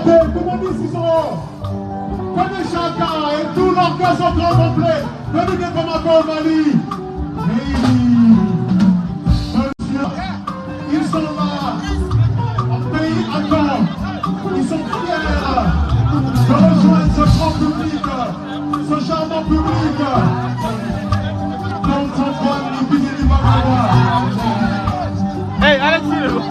Kanté, Koumouni Sissoko, Kone Chaka et tout l'orchestre au grand complet, venu de Bamako au Mali. Hey, ils sont là, en pays à Caen. Ils sont fiers de rejoindre ce grand public, ce charmant public. Dans Antoine Bigini Bagawa. Hey, Alexis!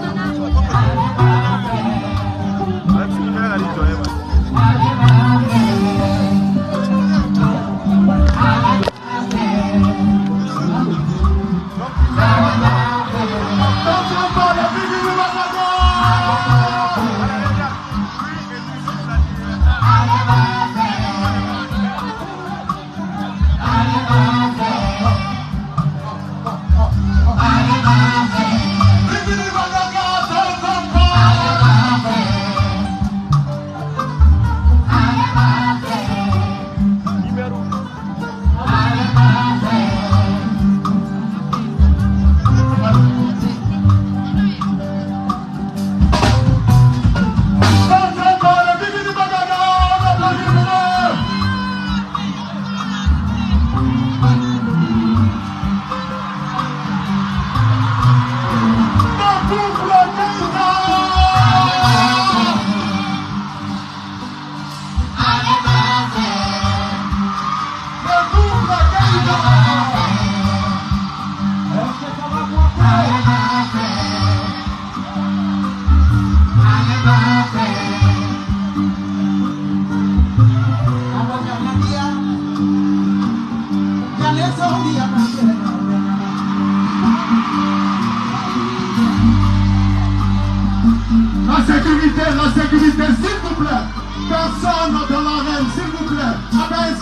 La sécurité, s'il vous plaît. Personne dans l'arène, s'il vous plaît. Abaye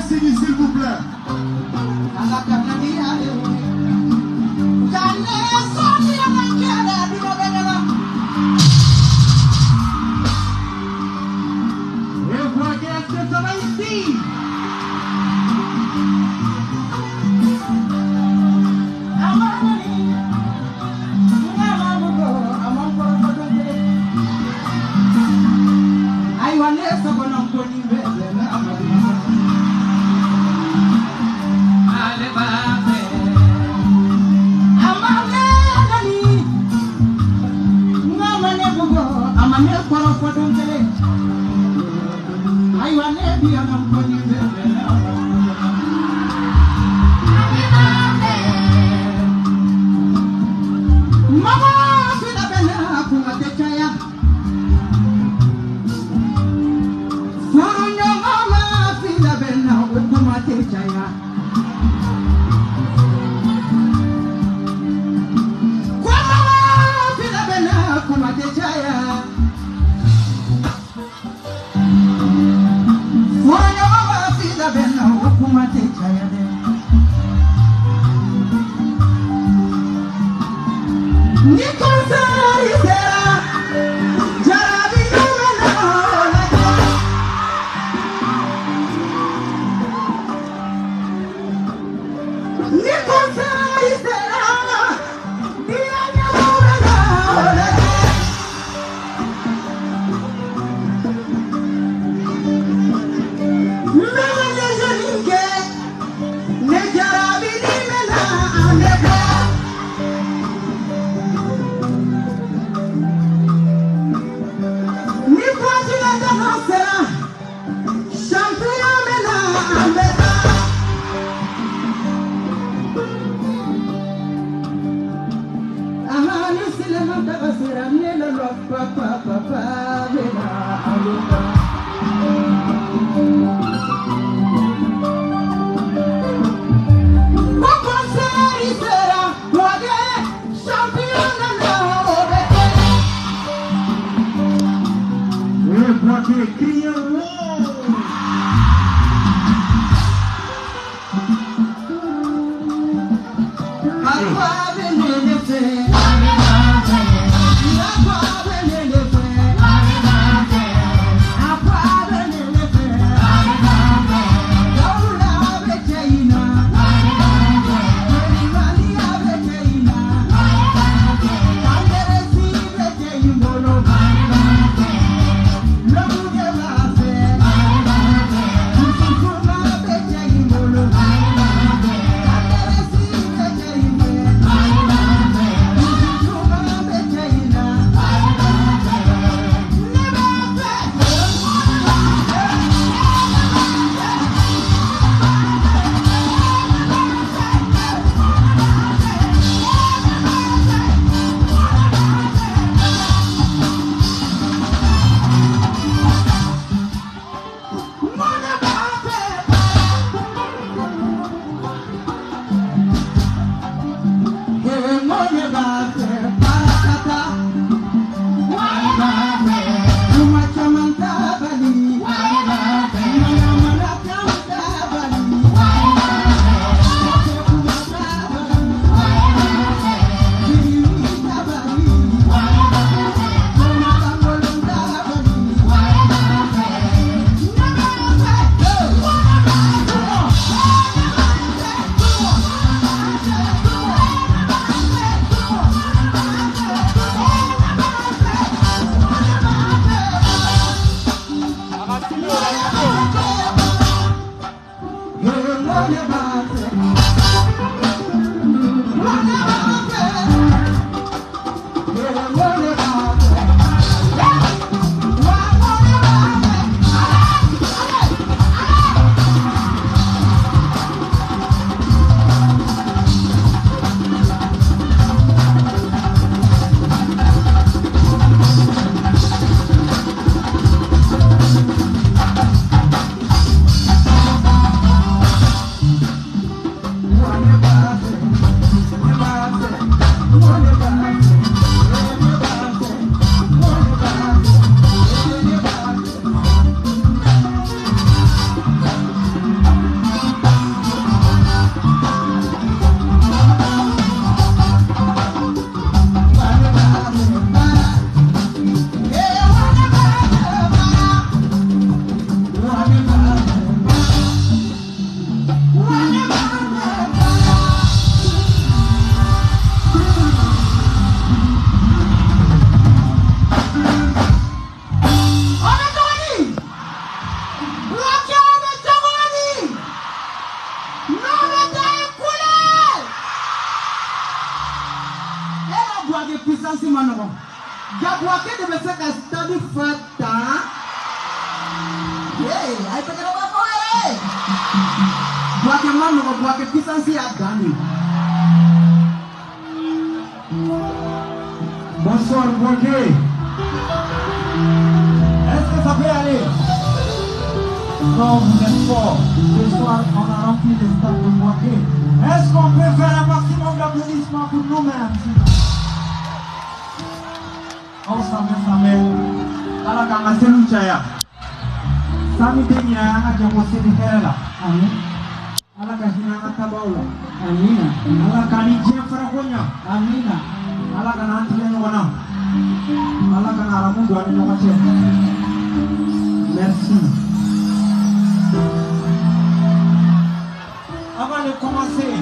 Sigi, s'il vous plaît. Et voilà que ça va ici. Bye. Fata. Hey, ayi tɛgɛrɛ b'a fɔ yɛrɛ. Bouaké ma nɔgɔ, Bouaké puissance y'a dan de. Bonsoir Bouaké. Est-ce que ça peut aller? Non, vous êtes forts. Ce soir, on a rempli le stade de Bouaké. Est-ce qu'on peut faire un maximum d'applaudissements pour nous-mêmes? Aw sanbɛ sanbɛ Ala k'an ka seliw caya. San min tɛ ɲinɛ an ka jɛ ko seli hɛrɛ la. Amin. Ala ka hinɛ an ka tabaw la. Amina. Ala k'an ni diɲɛ farako ɲa. Amina. Ala kana an tigɛ ɲɔgɔn na. Ala kana aramu don an ni ɲɔgɔn cɛ. Merci. Avant de commencer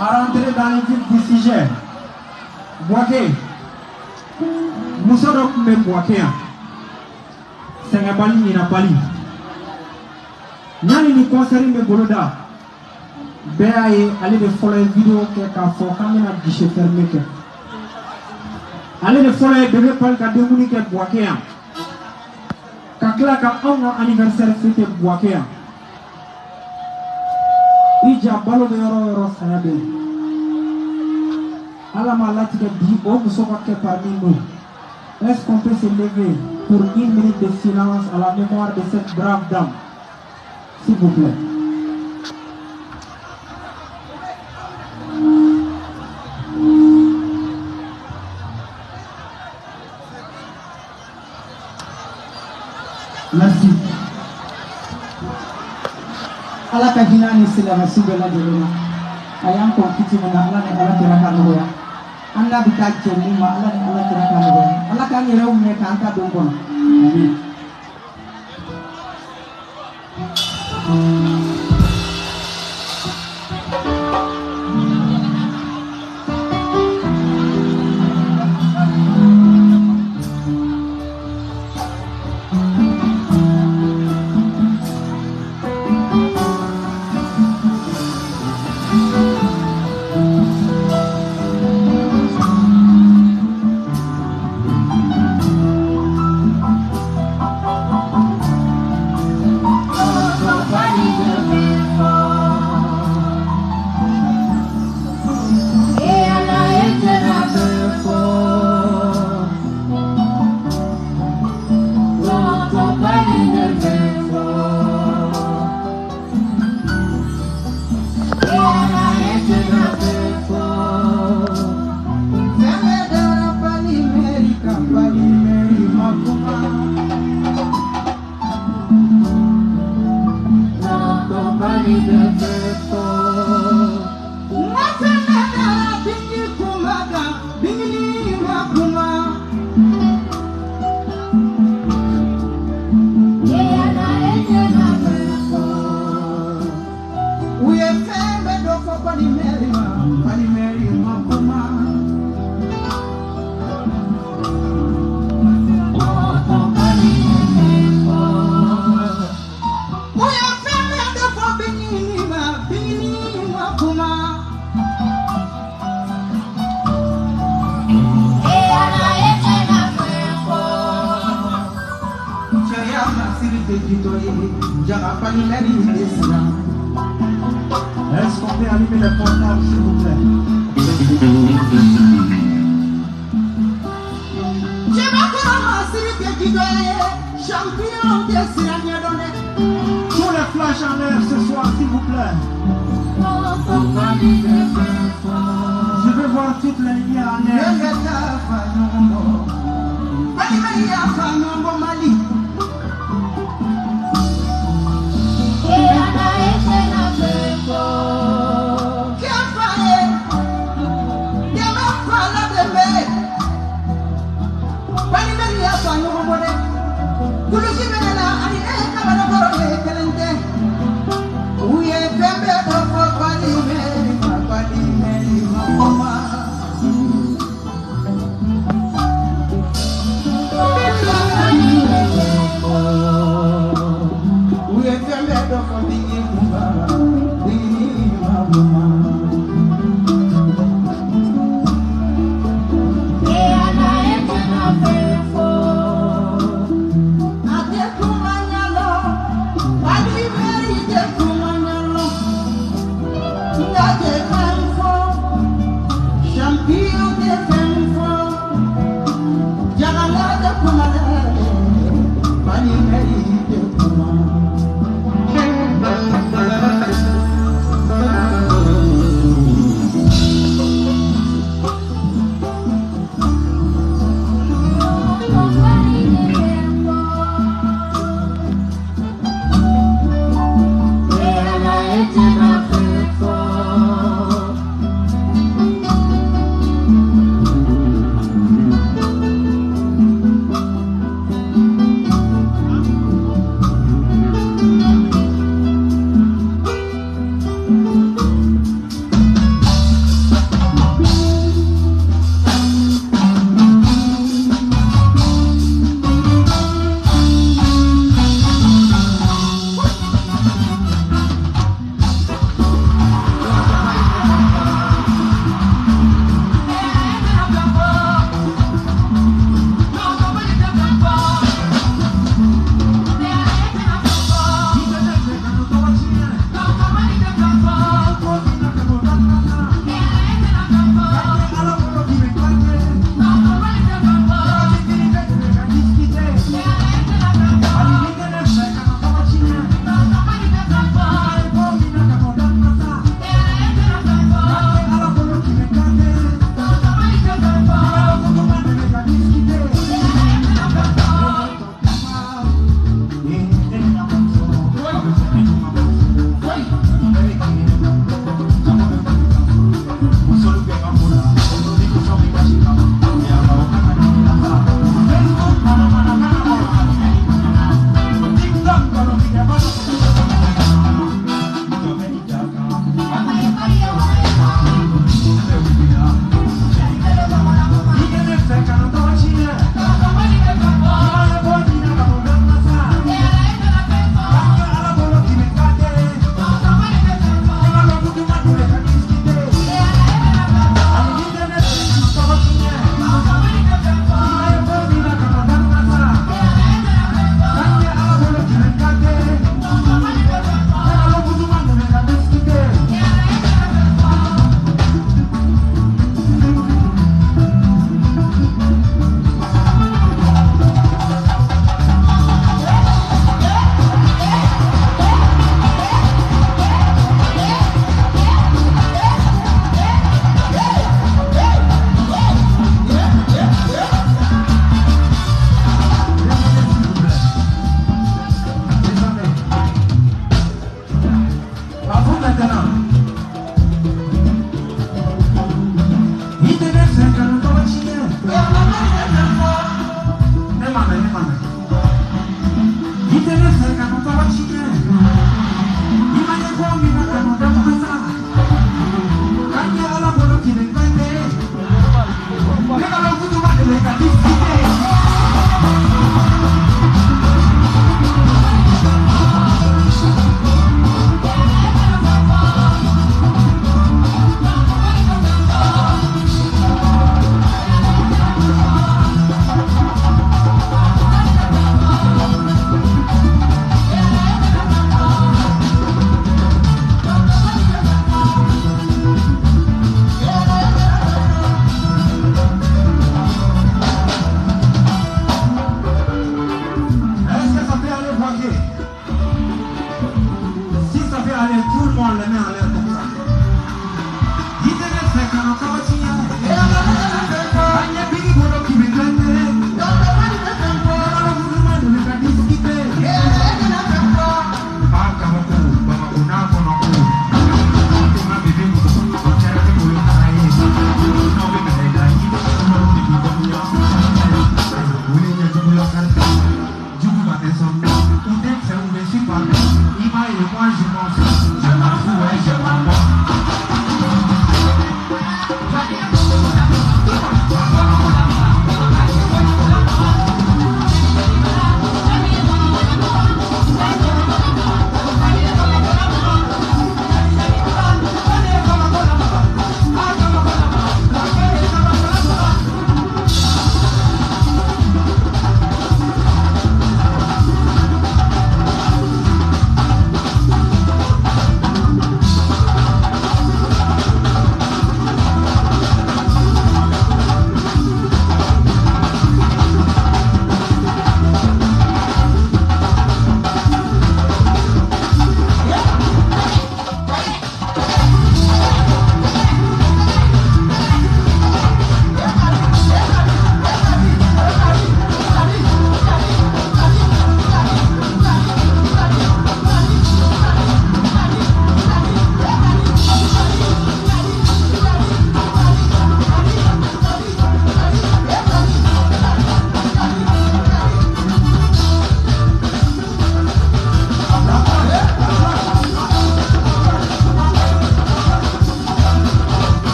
à rentrer dans le vif du sujet, Bouaké, muso dɔ tun bɛ Bouaké yan, sɛgɛnbali ɲinabali. Yanni ni concert in bɛ boloda, bɛɛ y'a ye ale de fɔlɔ ye vidéo kɛ k'a fɔ k'an bɛna guichet fermé kɛ. Ale de fɔlɔ ye Bébé Pali ka denkuni kɛ Bouaké yan, ka tila ka anw ka anniversaire fêter Bouaké yan. I ja balo bɛ yɔrɔ o yɔrɔ, saya bɛ yen. Ala m'a latigɛ bi o muso ka kɛ parmi nous. Est-ce qu'on peut se lever pour une minute de silence à la mémoire de cette brave dame? S'il vous plaît. Merci. Ala ka hinɛ ni silamɛ su bɛɛ lajɛlen na. A y'an kɔn kiti min na, Ala ni Ala kira ka nɔgɔya. An n'a bɛ taa jɛ mun ma, Ala ni Ala kira ka nɔgɔya. Ala k'an yɛrɛw minɛ k'an ta don kɔnɔ. Amin. Est-ce qu'on peut allumer les portables, s'il vous plaît? Tous les flashs en l'air ce soir, s'il vous plaît. Je veux voir toutes les lumières en l'air.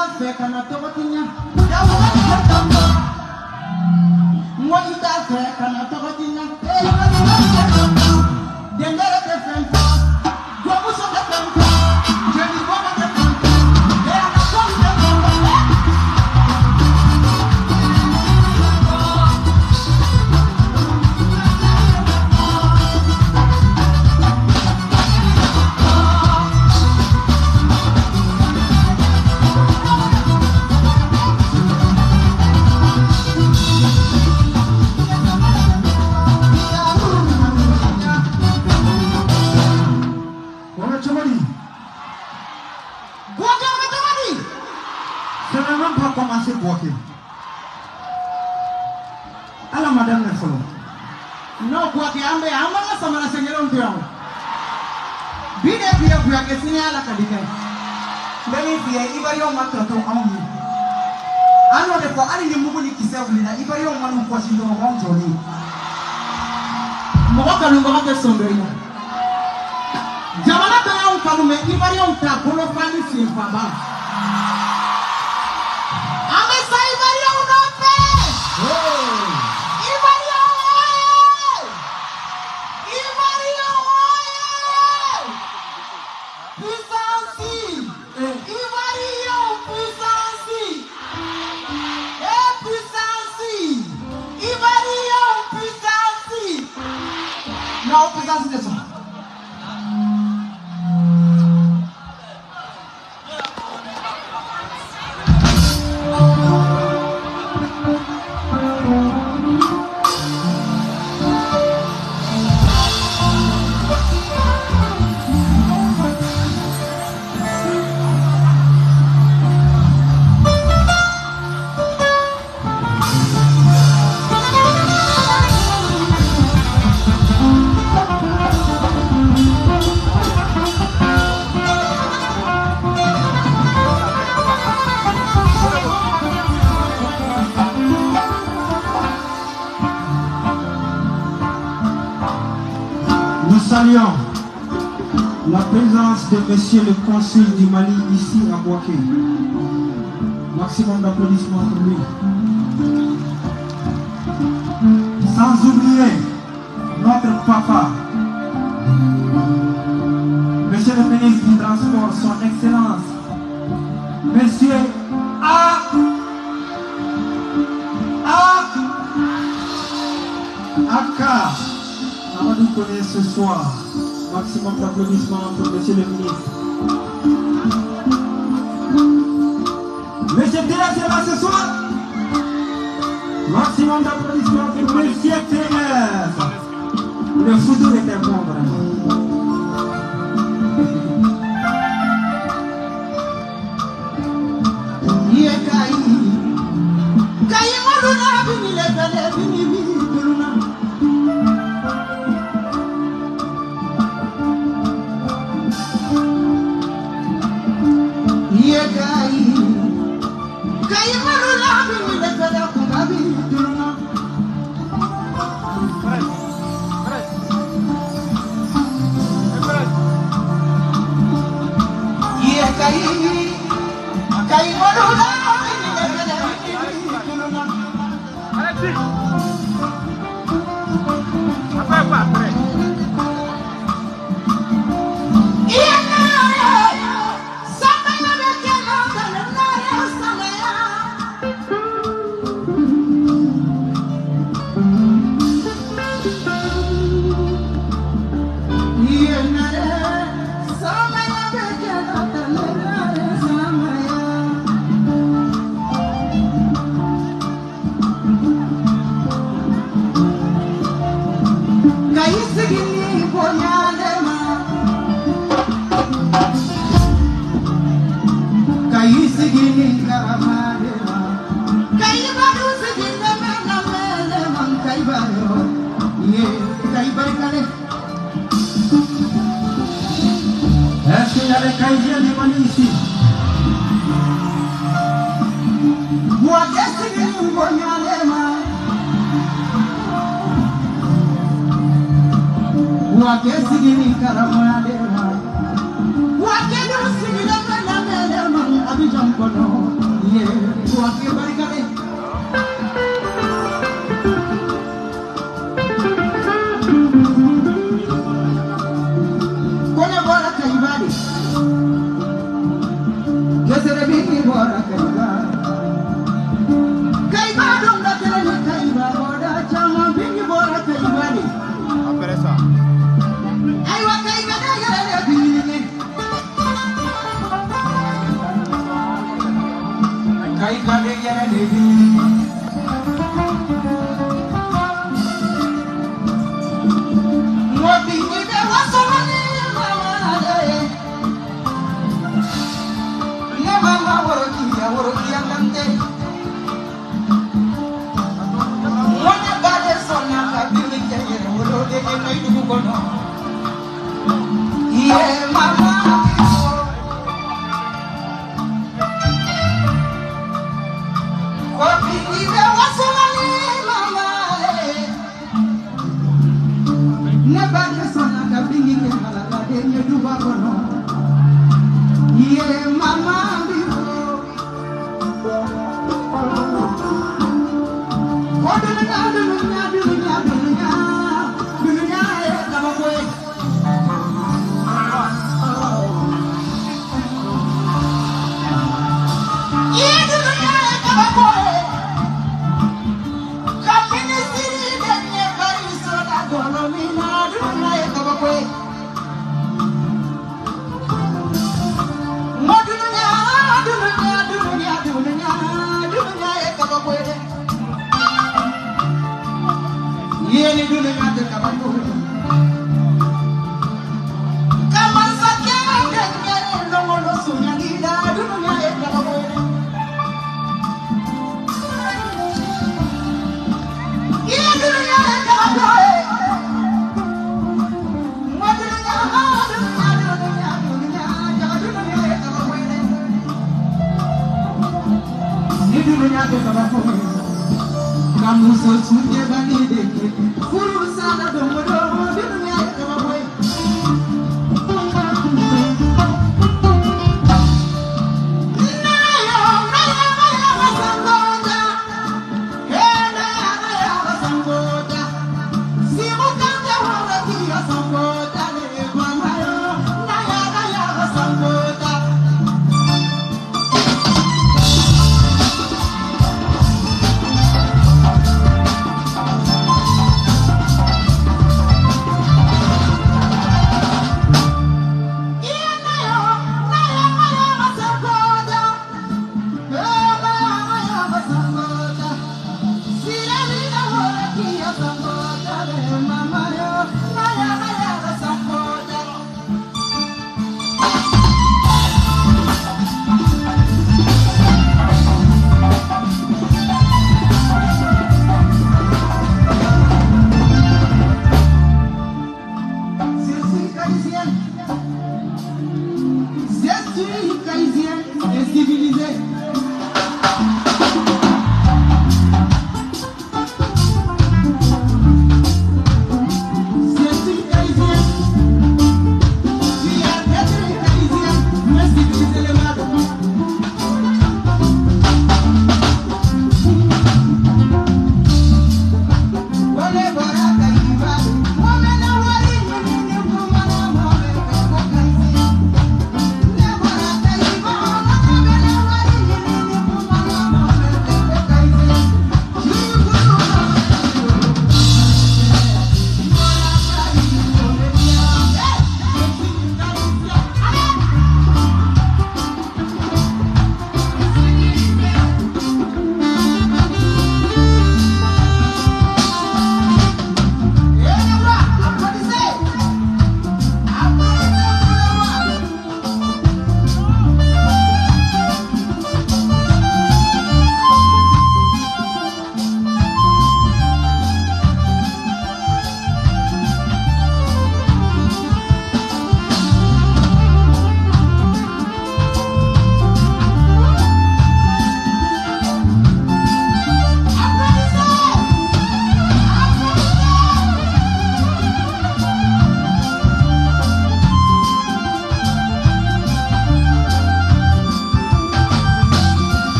t'a fɛ ka na tɔgɔ tiɲɛ. N ko i t'a fɛ ka na tɔgɔ tiɲɛ. Dendere tɛ fɛn fɔ, jɔnmuso tɛ fɛn fɔ, jelibɔnna tɛ fɛn fɔ, ɛyànatɔn tɛ fɛn fɔ. Ala madame ne fɔlɔ. Non, Bouaké, an bɛ yan, an b'an ka samara senkelenw to yan o. Bi de bi ye Bouaké, sini Ala ka di kɛ. N bɛ min f'i ye, Ivoiriyɛnw ma tɔ to anw ye. An y'o de fɔ, hali ni mugu ni kisɛ wulila, Ivoiriyɛnw ma n'u kɔsi dɔrɔn, u b'anw jɔlen ye. Mɔgɔ kanubaga tɛ sɔn dɔ i la. Jamana bɛɛ y'anw kanu mɛ Ivoiriyɛnw ta bolofa ni senfaba. An bɛ sa Ivoiriyɛnw nɔfɛ. Ivoiriyɛnw oye! Ivoiriyɛnw oye! Puissance! Ivoiriyɛnw puissance! Eh puissance! Ivoiriyɛnw puissance! Non, puissance tɛ sɔn. Nous saluons la présence de Monsieur le Consul du Mali ici à Bouaké. Maximum d'applaudissements pour lui. Sans oublier notre papa, Monsieur le ministre du Transport, son Excellence, Monsieur A. A. AK. Amadou Koné ce soir. Maximum d'applaudissements pour Monsieur le ministre. Monsieur Taylor est là ce soir. Maximum d'applaudissements pour Monsieur Taylor. Le futur est un bon vraiment. Est-ce qu'il y a des Caïdiens du Mali ici? Abidjan kono. Fo an k'i barika dɛ. Ko ne bɔra Kayiba de. Gesere bingi bɔra Kayiba. Kayiba don ka kelen ni Kayiba bɔda caman bingi bɔra Kayiba de. Après ça. Ayiwa Kayiba da yɛrɛ de bi ɲini. Kayiba de yɛrɛ de bi ɲini. Mɔ bingi bɛ waso ni mama de. Ne mama worokiya worokiya kante. Mɔne ba de sɔnna ka bingi kɛ yɛrɛ wolo de ye ne dugu kɔnɔ. Iye mama. Ko bingi bɛ waso ni mama de. Ne ba de sɔnna ka bingi kɛ halaladen ye duba kɔnɔ. Iye mama bi fo. Ko dunuya dunuya dunuya dunuya dunuya ye kabako ye. Iye dunuya ye kabako ye. Ka minisiri de ɲɛ bariso la dɔlɔ min na dunuya ye kabako ye. Mo dunuya dunuya dunuya dunuya dunuya ye kabako ye dɛ. Iye ni dunuya tɛ kabako ye. Ka masakɛ de ɲɛ lɔngɔlɔ sonyali la dunuya ye kabako ye dɛ. Iye dunuya ye kabako ye. Mo dunuya dunuya dunuya dunuya jaga dunuya ye kabako ye dɛ. Ni dunuya tɛ kabako ye. Ka muso sunjɛbali de kɛ furu sala don o don dunuya ye kabako ye.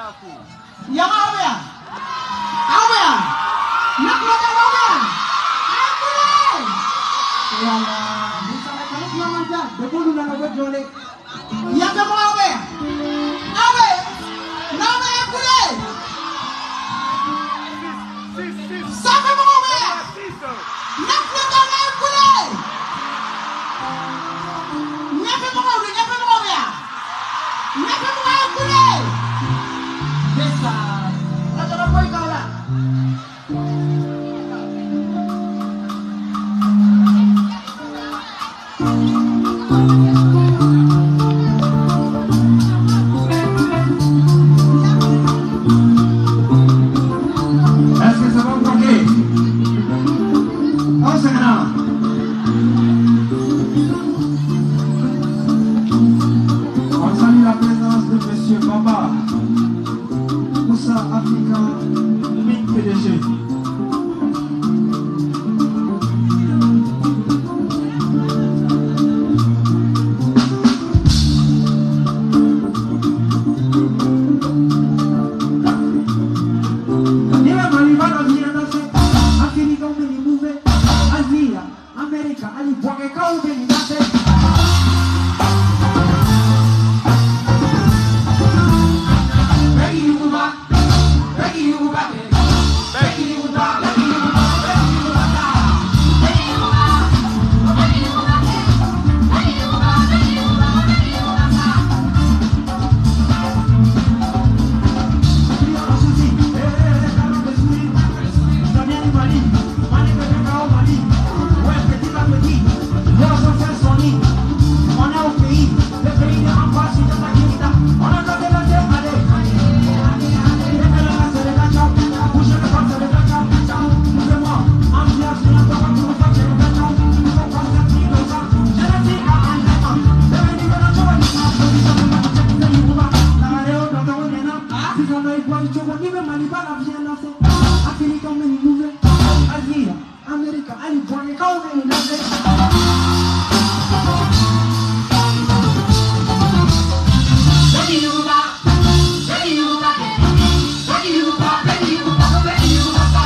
Yan aw bɛ yan. Aw bɛ yan. Ne tulo tɛ aw bɛ yan. A ye kule. Wala Musa kanu kuma man ca. Depuis olu nana u bɛ jɔ de. Yan fɛ mɔgɔw bɛ yan. Aw bɛ yen. N'aw bɛ ye kule. Sanfɛ mɔgɔw bɛ yan. Ne tulo tɛ aw la ye kule. Ɲɛfɛ mɔgɔw de ɲɛfɛ mɔgɔw bɛ yan. Ɲɛfɛ mɔgɔw ye kule. Sisan a taara foyi k'aw la. Est-ce que ça va bloquer? Aw sɛgɛnna. On salue la présence de Monsieur Bamba Moussa Africa Mine PDG. Ni bɛ Maliba dɔ diɲɛ lase, Afirikaw bɛ nin move, Aziya, Amerika, hali Bɔgɛkaw bɛ nin lase. Bɛɛ k'i yuguba, bɛɛ k'i yuguba kɛ, bɛɛ k'i yuguba, bɛɛ k'i yuguba, bɛɛ k'i yuguba ta. America, Ali Bɔgɛkaw bɛ nin lase. Bɛɛ k'i yuguba, bɛɛ k'i yuguba kɛ, bɛɛ k'i yuguba, bɛɛ k'i yuguba, bɛɛ k'i yuguba sa.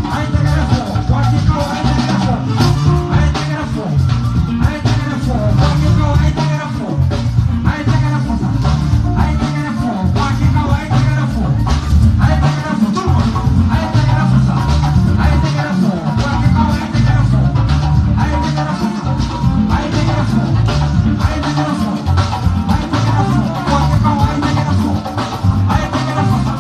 A ye tɛgɛrɛ fɔ, Bɔgɛkaw a ye tɛgɛrɛ fɔ. A ye tɛgɛrɛ fɔ, a ye tɛgɛrɛ fɔ, Bɔgɛkaw a ye tɛgɛrɛ fɔ. A ye tɛgɛrɛ fɔ sa. A ye tɛgɛrɛ fɔ, Bɔgɛkaw a ye tɛgɛrɛ fɔ. A ye tɛgɛrɛ fɔ, tout le monde. A ye tɛgɛrɛ fɔ sa. A ye tɛgɛrɛ fɔ, Bɔgɛkaw a ye tɛgɛrɛ fɔ. A ye tɛgɛrɛ fɔ sa. A ye tɛgɛrɛ fɔ. A ye tɛgɛrɛ fɔ. A ye tɛgɛrɛ fɔ, Bɔgɛkaw a ye tɛgɛrɛ fɔ. A ye tɛgɛrɛ fɔ sa.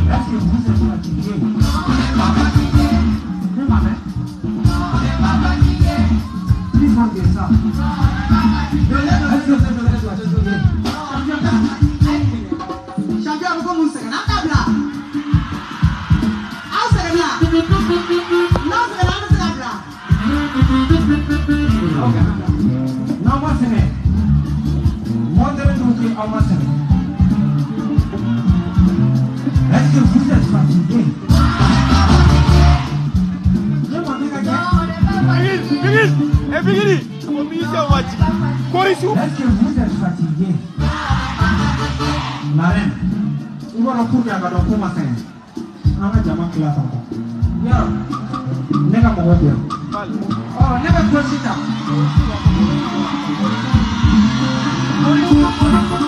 Est-ce que vous êtes fatigué? Ne ma main. Plus fort que ça. Est-ce que vous êtes fatigué? Champion a bɛ ko mun sɛgɛnna an t'a bila. Aw sɛgɛnna. N'aw sɛgɛnna an bɛ se k'a bila. Ok. N'aw ma sɛgɛn, montrez-nous que aw ma sɛgɛn. Est-ce que vous êtes fatigué? Ne ma ne ka kɛ. Bigini, bigini, eh bigini, o musicien waati. Korisu. Est-ce que vous êtes fatigué? La reine, i b'a dɔn pour que a ka dɔn ko ma sɛgɛn, an ka jama tila tan tɔ. Yɔrɔ. Ne ka mɔgɔw bɛ yan. Ɔ ne bɛ gosi ta. Korisu.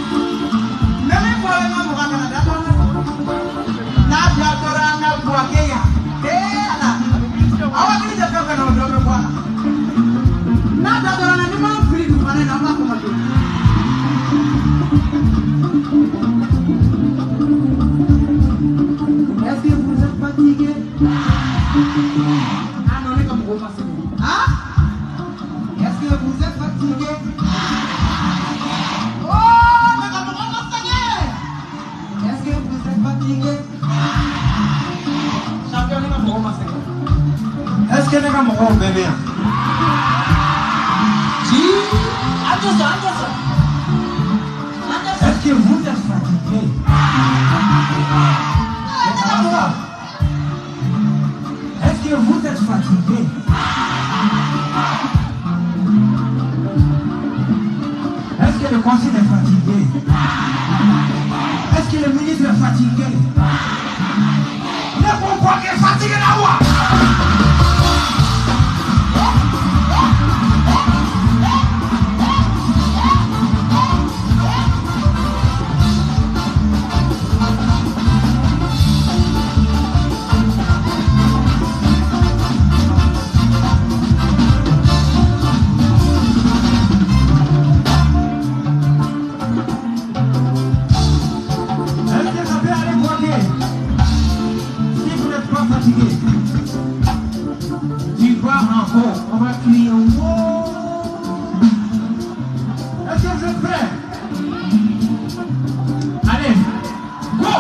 ka mɔgɔw bɛɛ bɛ yan. Est-ce que vous êtes fatigué? Est-ce que vous êtes fatigué? Est-ce que le conseil est fatigué? Est-ce que le ministre est fatigué? Ne comprends pas qu'il est fatigué la voix. Tu vas en haut, on va crier wow. Est-ce que vous êtes prêts? Allez, go!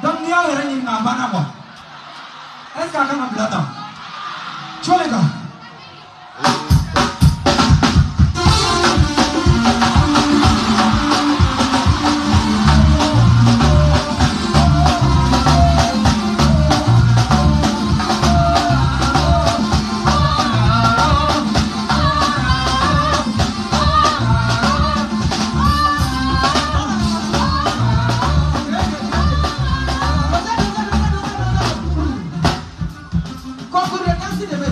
Donc ni aw yɛrɛ ɲininka a banna quoi. Est-ce que a kan ka bila tan? Cɔle kan. Concours de danse de bɛ.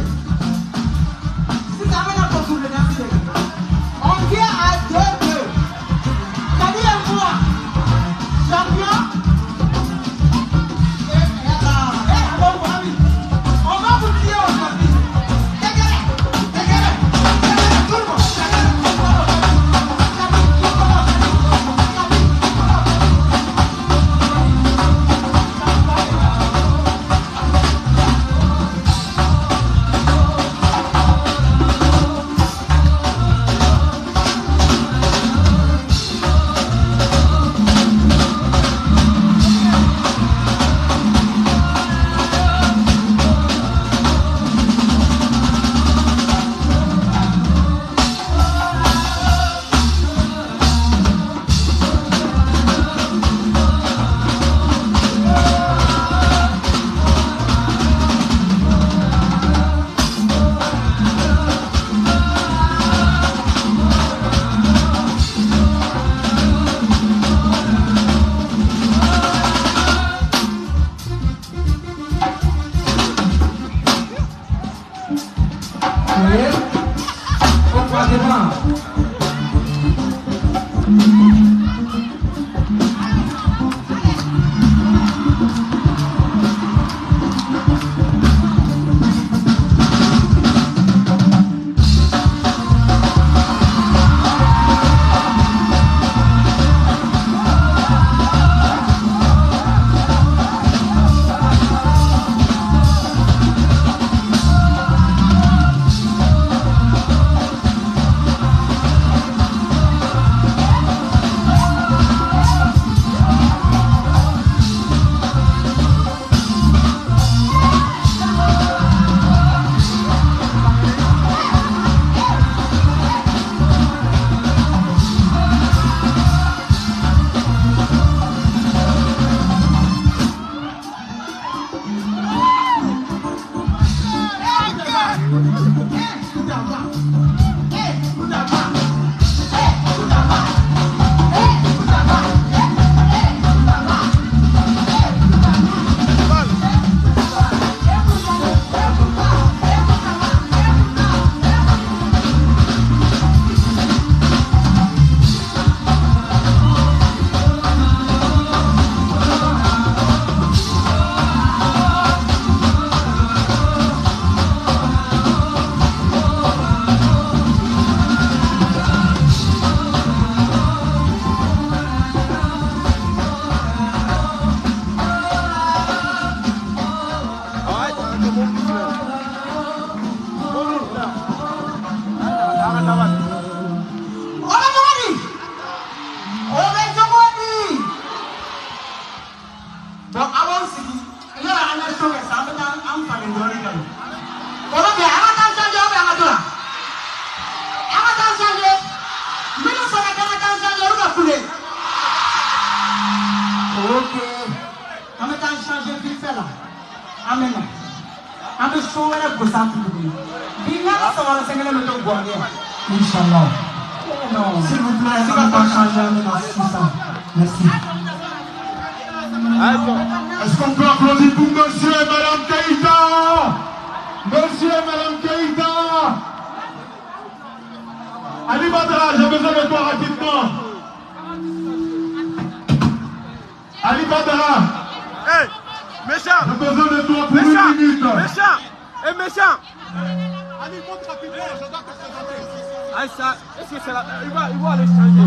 show kɛ sisan, an bɛ taa an falen dɔɔnin kan. O bɛ bɛn, an ka taa changer ou bien an ka to yan? An ka taa changer. Minnu sɔnna k'an ka taa changer, olu ka kule. Ok. An bɛ taa changer vite fait la. An bɛ na. An bɛ so wɛrɛ gosi an kun tuguni. Bi n'ala sɔnna sɛgɛnɛ bɛ to Bouaké. Inch'Allah. Non. S'il vous plaît, on va changer un peu sisan. Merci. Est-ce qu'on peut applaudir pour monsieur et madame Keïta? Monsieur et madame Keïta. Ali Badra, j'ai besoin de toi rapidement. Ali Badra. Hey, méchant. J'ai besoin de toi pour méchant, une minute. Méchant, et méchant. Ali, monte rapidement, je dois te présenter. Ah, ça, est-ce que c'est là? Il va aller changer.